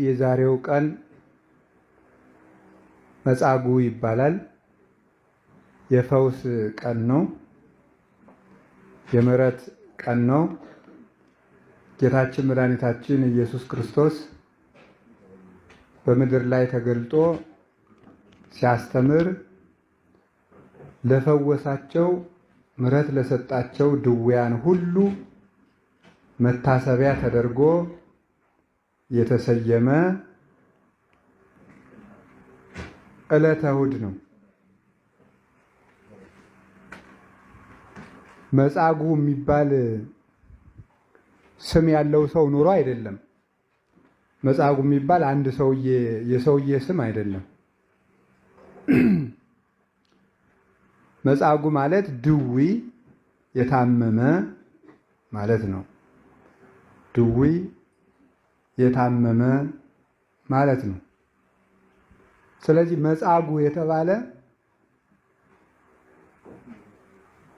የዛሬው ቀን መጻጉዕ ይባላል። የፈውስ ቀን ነው። የምሕረት ቀን ነው። ጌታችን መድኃኒታችን ኢየሱስ ክርስቶስ በምድር ላይ ተገልጦ ሲያስተምር ለፈወሳቸው ምሕረት ለሰጣቸው ድውያን ሁሉ መታሰቢያ ተደርጎ የተሰየመ ዕለተ እሑድ ነው። መጻጉዕ የሚባል ስም ያለው ሰው ኑሮ አይደለም። መጻጉዕ የሚባል አንድ ሰውዬ የሰውዬ ስም አይደለም። መጻጉዕ ማለት ድዊ የታመመ ማለት ነው። ድዊ የታመመ ማለት ነው። ስለዚህ መጻጉዕ የተባለ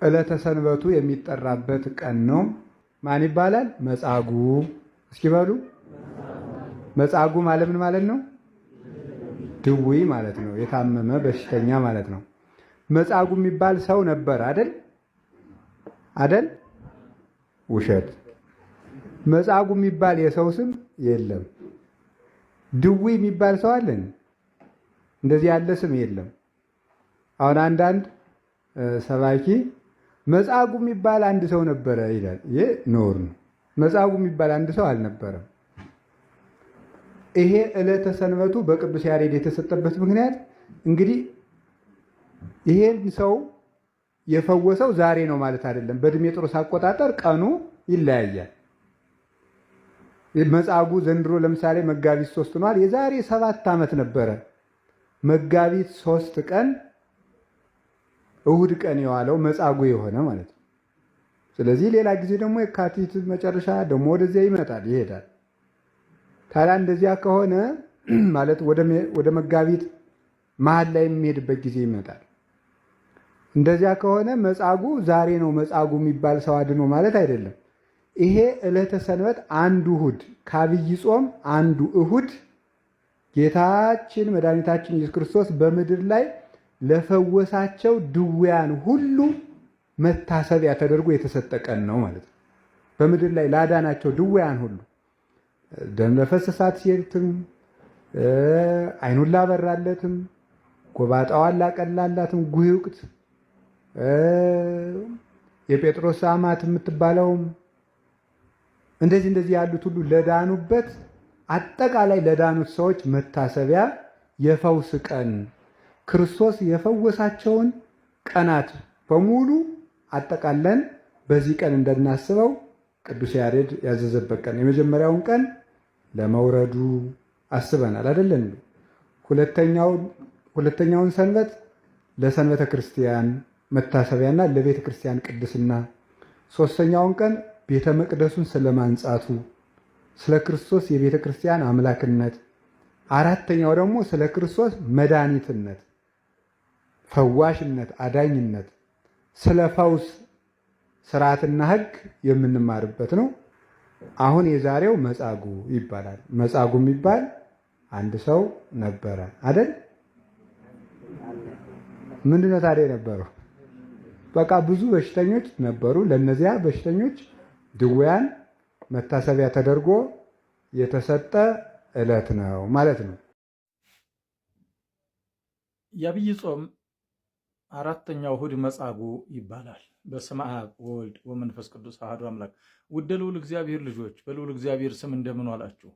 ዕለተ ሰንበቱ የሚጠራበት ቀን ነው። ማን ይባላል? መጻጉዕ። እስኪ በሉ መጻጉዕ ማለት ምን ማለት ነው? ድዊ ማለት ነው። የታመመ በሽተኛ ማለት ነው። መጻጉዕ የሚባል ሰው ነበር አይደል? አይደል? ውሸት። መጻጉዕ የሚባል የሰው ስም የለም። ድዊ የሚባል ሰው አለን? እንደዚህ ያለ ስም የለም። አሁን አንዳንድ ሰባኪ መጻጉዕ የሚባል አንድ ሰው ነበረ ይላል። ይህ ነውር ነው። መጻጉዕ የሚባል አንድ ሰው አልነበረም። ይሄ ዕለተ ሰንበቱ በቅዱስ ያሬድ የተሰጠበት ምክንያት እንግዲህ ይሄን ሰው የፈወሰው ዛሬ ነው ማለት አይደለም። በድሜጥሮስ አቆጣጠር ቀኑ ይለያያል። መጻጉዕ ዘንድሮ ለምሳሌ መጋቢት 3 ሆኗል። የዛሬ 7 ዓመት ነበረ መጋቢት 3 ቀን እሁድ ቀን የዋለው መጻጉዕ የሆነ ማለት ነው። ስለዚህ ሌላ ጊዜ ደግሞ የካቲት መጨረሻ ደግሞ ወደዚያ ይመጣል ይሄዳል። ታዲያ እንደዚያ ከሆነ ማለት ወደ መጋቢት መሀል ላይ የሚሄድበት ጊዜ ይመጣል። እንደዚያ ከሆነ መጻጉዕ ዛሬ ነው መጻጉዕ የሚባል ሰው አድኖ ማለት አይደለም። ይሄ ዕለተ ሰንበት አንዱ እሁድ ከአብይ ጾም አንዱ እሁድ ጌታችን መድኃኒታችን ኢየሱስ ክርስቶስ በምድር ላይ ለፈወሳቸው ድውያን ሁሉ መታሰቢያ ተደርጎ የተሰጠ ቀን ነው ማለት ነው። በምድር ላይ ላዳናቸው ድውያን ሁሉ ደም ለፈሰሳት ሴትም፣ ዓይኑን ላበራለትም፣ ጎባጣዋን ላቀላላትም፣ ጉህቅት የጴጥሮስ አማት የምትባለውም እንደዚህ እንደዚህ ያሉት ሁሉ ለዳኑበት አጠቃላይ ለዳኑት ሰዎች መታሰቢያ የፈውስ ቀን ክርስቶስ የፈወሳቸውን ቀናት በሙሉ አጠቃለን በዚህ ቀን እንድናስበው ቅዱስ ያሬድ ያዘዘበት ቀን። የመጀመሪያውን ቀን ለመውረዱ አስበናል አይደለን? ሁለተኛውን ሰንበት ለሰንበተ ክርስቲያን መታሰቢያና ለቤተ ክርስቲያን ቅድስና፣ ሶስተኛውን ቀን ቤተ መቅደሱን ስለማንጻቱ ስለ ክርስቶስ የቤተ ክርስቲያን አምላክነት፣ አራተኛው ደግሞ ስለ ክርስቶስ መድኃኒትነት፣ ፈዋሽነት፣ አዳኝነት፣ ስለ ፈውስ ስርዓትና ሕግ የምንማርበት ነው። አሁን የዛሬው መጻጉዕ ይባላል። መጻጉዕ የሚባል አንድ ሰው ነበረ አይደል? ምንድነው ታዲያ የነበረው? በቃ ብዙ በሽተኞች ነበሩ። ለእነዚያ በሽተኞች ድውያን መታሰቢያ ተደርጎ የተሰጠ ዕለት ነው ማለት ነው። የአብይ ጾም አራተኛው እሑድ መጻጉዕ ይባላል። በስመ አብ ወወልድ ወመንፈስ ቅዱስ አሐዱ አምላክ። ውድ ልዑል እግዚአብሔር ልጆች በልዑል እግዚአብሔር ስም እንደምን ዋላችሁ?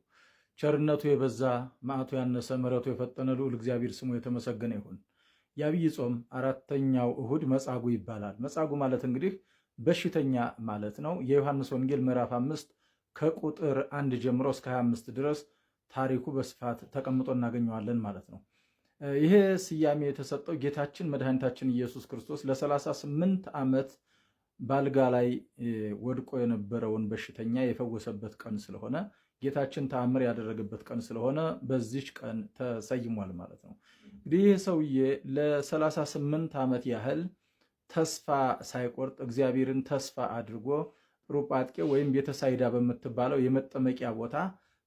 ቸርነቱ የበዛ መዓቱ ያነሰ ምሕረቱ የፈጠነ ልዑል እግዚአብሔር ስሙ የተመሰገነ ይሁን። የአብይ ጾም አራተኛው እሑድ መጻጉዕ ይባላል። መጻጉዕ ማለት እንግዲህ በሽተኛ ማለት ነው። የዮሐንስ ወንጌል ምዕራፍ 5 ከቁጥር 1 ጀምሮ እስከ 25 ድረስ ታሪኩ በስፋት ተቀምጦ እናገኘዋለን ማለት ነው። ይሄ ስያሜ የተሰጠው ጌታችን መድኃኒታችን ኢየሱስ ክርስቶስ ለ38 ዓመት ባልጋ ላይ ወድቆ የነበረውን በሽተኛ የፈወሰበት ቀን ስለሆነ ጌታችን ተአምር ያደረገበት ቀን ስለሆነ በዚች ቀን ተሰይሟል ማለት ነው። እንግዲህ ይህ ሰውዬ ለ38 ዓመት ያህል ተስፋ ሳይቆርጥ እግዚአብሔርን ተስፋ አድርጎ ጵሩጳጥቄ ወይም ቤተሳይዳ በምትባለው የመጠመቂያ ቦታ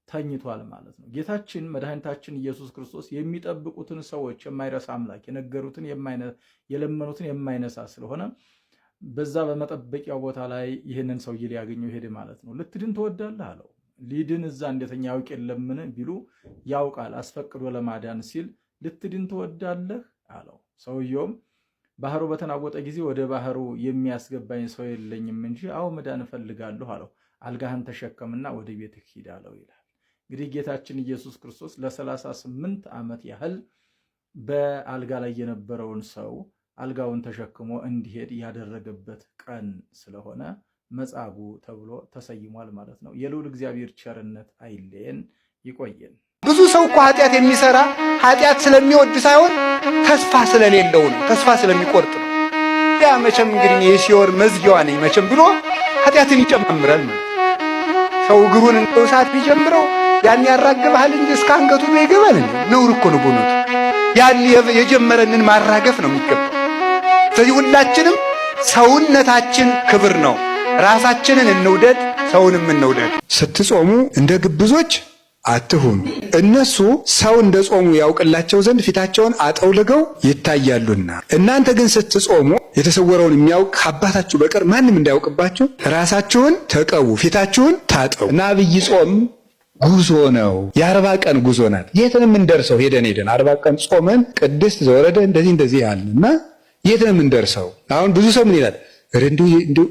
ተኝቷል ማለት ነው። ጌታችን መድኃኒታችን ኢየሱስ ክርስቶስ የሚጠብቁትን ሰዎች የማይረሳ አምላክ፣ የነገሩትን የለመኑትን የማይነሳ ስለሆነ በዛ በመጠበቂያው ቦታ ላይ ይህንን ሰውዬ ሊያገኘው ሄደ ማለት ነው። ልትድን ትወዳለህ አለው። ሊድን እዛ እንደተኛ ያውቅ የለምን ቢሉ ያውቃል። አስፈቅዶ ለማዳን ሲል ልትድን ትወዳለህ አለው። ሰውየውም ባህሩ በተናወጠ ጊዜ ወደ ባህሩ የሚያስገባኝ ሰው የለኝም እንጂ አዎ መዳን እፈልጋለሁ አለው። አልጋህን ተሸከምና ወደ ቤትህ ሂድ አለው ይላል። እንግዲህ ጌታችን ኢየሱስ ክርስቶስ ለ38 ዓመት ያህል በአልጋ ላይ የነበረውን ሰው አልጋውን ተሸክሞ እንዲሄድ ያደረገበት ቀን ስለሆነ መጻጉዕ ተብሎ ተሰይሟል ማለት ነው። የልዑል እግዚአብሔር ቸርነት አይለየን፣ ይቆየን። ብዙ ሰው እኮ ኃጢአት የሚሰራ ኃጢአት ስለሚወድ ሳይሆን ተስፋ ስለሌለው ነው፣ ተስፋ ስለሚቆርጥ ነው። ያ መቼም እንግዲህ የሲኦል መዝጊያዋ ነኝ መቼም ብሎ ኃጢአትን ይጨማምራል ማለት ሰው እግሩን እንደው እሳት ቢጀምረው ያን ያራግብሃል እንጂ እስከ አንገቱ ነው ይገባል። እንዴ ነውር እኮ ነው በእውነቱ። ያን የጀመረንን ማራገፍ ነው የሚገባው። ስለዚህ ሁላችንም ሰውነታችን ክብር ነው። ራሳችንን እንውደድ፣ ሰውንም እንውደድ። ስትጾሙ እንደ ግብዞች አትሁኑ። እነሱ ሰው እንደ ጾሙ ያውቅላቸው ዘንድ ፊታቸውን አጠውልገው ይታያሉና፣ እናንተ ግን ስትጾሙ የተሰወረውን የሚያውቅ ከአባታችሁ በቀር ማንም እንዳያውቅባችሁ ራሳችሁን ተቀቡ፣ ፊታችሁን ታጠቡ። እና አብይ ጾም ጉዞ ነው። የ40 ቀን ጉዞ ናት። የት ነው የምንደርሰው? ሄደን ሄደን 40 ቀን ጾመን ቅድስት ዘወረደ እንደዚህ እንደዚህ ያልን እና የት ነው የምንደርሰው? አሁን ብዙ ሰው ምን ይላል? እንዲሁ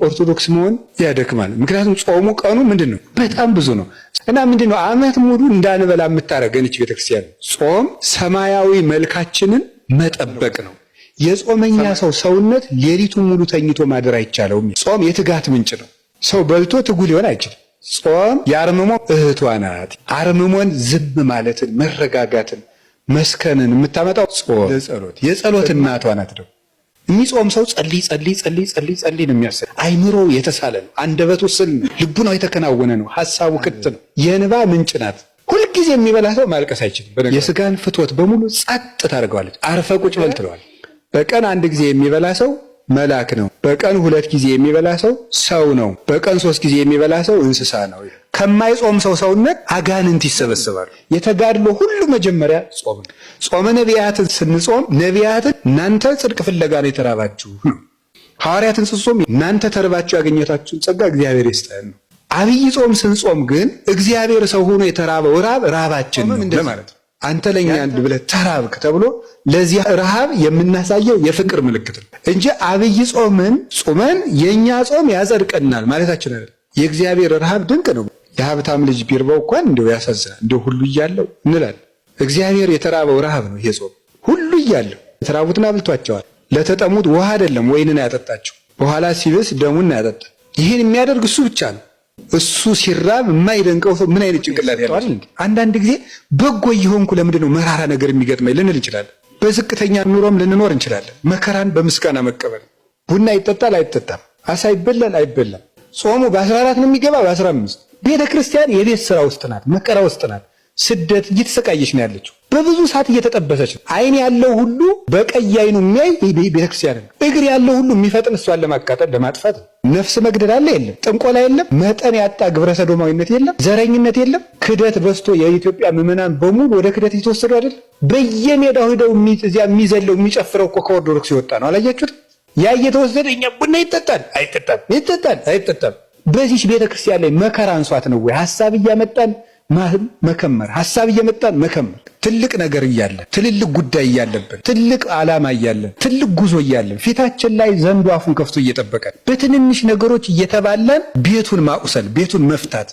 ኦርቶዶክስ መሆን ያደክማል። ምክንያቱም ጾሙ ቀኑ ምንድን ነው በጣም ብዙ ነው እና ምንድን ነው ዓመት ሙሉ እንዳንበላ የምታደርገን ይህች ቤተክርስቲያን። ጾም ሰማያዊ መልካችንን መጠበቅ ነው። የጾመኛ ሰው ሰውነት ሌሊቱን ሙሉ ተኝቶ ማደር አይቻለውም። ጾም የትጋት ምንጭ ነው። ሰው በልቶ ትጉ ሊሆን አይችልም። ጾም የአርምሞ እህቷ ናት። አርምሞን ዝም ማለትን፣ መረጋጋትን፣ መስከንን የምታመጣው ጾም ለጸሎት የጸሎት እናቷ ናት ደግሞ የሚጾም ሰው ጸልይ ጸልይ ጸልይ ጸልይ ጸልይ ነው የሚያሰ አይምሮ የተሳለ ነው። አንደበቱ ስል ነው። ልቡናው የተከናወነ ነው። ሐሳቡ ክት ነው። የእንባ ምንጭ ናት። ሁልጊዜ የሚበላ ሰው ማልቀስ አይችልም። የስጋን ፍትወት በሙሉ ጸጥ ታደርገዋለች። አርፈ ቁጭ በል ትለዋል። በቀን አንድ ጊዜ የሚበላ ሰው መልአክ ነው። በቀን ሁለት ጊዜ የሚበላ ሰው ሰው ነው። በቀን ሶስት ጊዜ የሚበላ ሰው እንስሳ ነው። ከማይጾም ሰው ሰውነት አጋንንት ይሰበሰባሉ። የተጋድሎ ሁሉ መጀመሪያ ጾም ነው። ጾመ ነቢያትን ስንጾም ነቢያትን እናንተ ጽድቅ ፍለጋ ነው የተራባችሁ ነው። ሐዋርያትን ስንጾም እናንተ ተርባችሁ ያገኘታችሁን ጸጋ እግዚአብሔር ይስጠን ነው። አብይ ጾም ስንጾም ግን እግዚአብሔር ሰው ሆኖ የተራበው ራብ ራባችን ነው ለማለት ነው። አንተ ለኛ አንድ ብለህ ተራብክ ተብሎ ለዚህ ረሃብ የምናሳየው የፍቅር ምልክት ነው እንጂ አብይ ጾምን ጾመን የኛ ጾም ያጸድቀናል ማለታችን አይደለም። የእግዚአብሔር ረሃብ ድንቅ ነው። የሀብታም ልጅ ቢርበው እንኳን እንደው ያሳዝናል፣ እንደው ሁሉ እያለው እንላለን። እግዚአብሔር የተራበው ረሃብ ነው ይሄ ጾም። ሁሉ እያለው የተራቡትን አብልቷቸዋል። ለተጠሙት ውሃ አይደለም ወይንን ያጠጣቸው፣ በኋላ ሲብስ ደሙን ያጠጣ። ይህን የሚያደርግ እሱ ብቻ ነው። እሱ ሲራብ የማይደንቀው ሰው ምን አይነት ጭንቅላት ያለው? አንዳንድ ጊዜ በጎ እየሆንኩ ለምንድን ነው መራራ ነገር የሚገጥመኝ ልንል እንችላለን። በዝቅተኛ ኑሮም ልንኖር እንችላለን። መከራን በምስጋና መቀበል። ቡና ይጠጣል አይጠጣም፣ አሳ ይበላል አይበላም። ጾሙ በ14 ነው የሚገባ በ15። ቤተ ክርስቲያን የቤት ስራ ውስጥ ናት፣ መከራ ውስጥ ናት። ስደት እየተሰቃየች ነው ያለችው። በብዙ ሰዓት እየተጠበሰች ነው። አይን ያለው ሁሉ በቀይ አይኑ የሚያይ ቤተክርስቲያን ነው። እግር ያለው ሁሉ የሚፈጥን እሷን ለማቃጠል ለማጥፋት ነው። ነፍስ መግደል አለ የለም፣ ጥንቆላ የለም፣ መጠን ያጣ ግብረ ሰዶማዊነት የለም፣ ዘረኝነት የለም። ክደት በዝቶ የኢትዮጵያ ምዕመናን በሙሉ ወደ ክደት እየተወሰዱ አይደል? በየሜዳው ሄደው እዚያ የሚዘለው የሚጨፍረው እኮ ከኦርቶዶክስ የወጣ ነው። አላያችሁት? ያ እየተወሰደ እኛ ቡና ይጠጣል አይጠጣም፣ ይጠጣል አይጠጣም። በዚች ቤተክርስቲያን ላይ መከራ አንሷት ነው ወይ ሀሳብ እያመጣን መከመር ሀሳብ እየመጣን መከመር። ትልቅ ነገር እያለን፣ ትልልቅ ጉዳይ እያለብን፣ ትልቅ ዓላማ እያለን፣ ትልቅ ጉዞ እያለን ፊታችን ላይ ዘንዶ አፉን ከፍቶ እየጠበቀን በትንንሽ ነገሮች እየተባላን ቤቱን ማቁሰል ቤቱን መፍታት።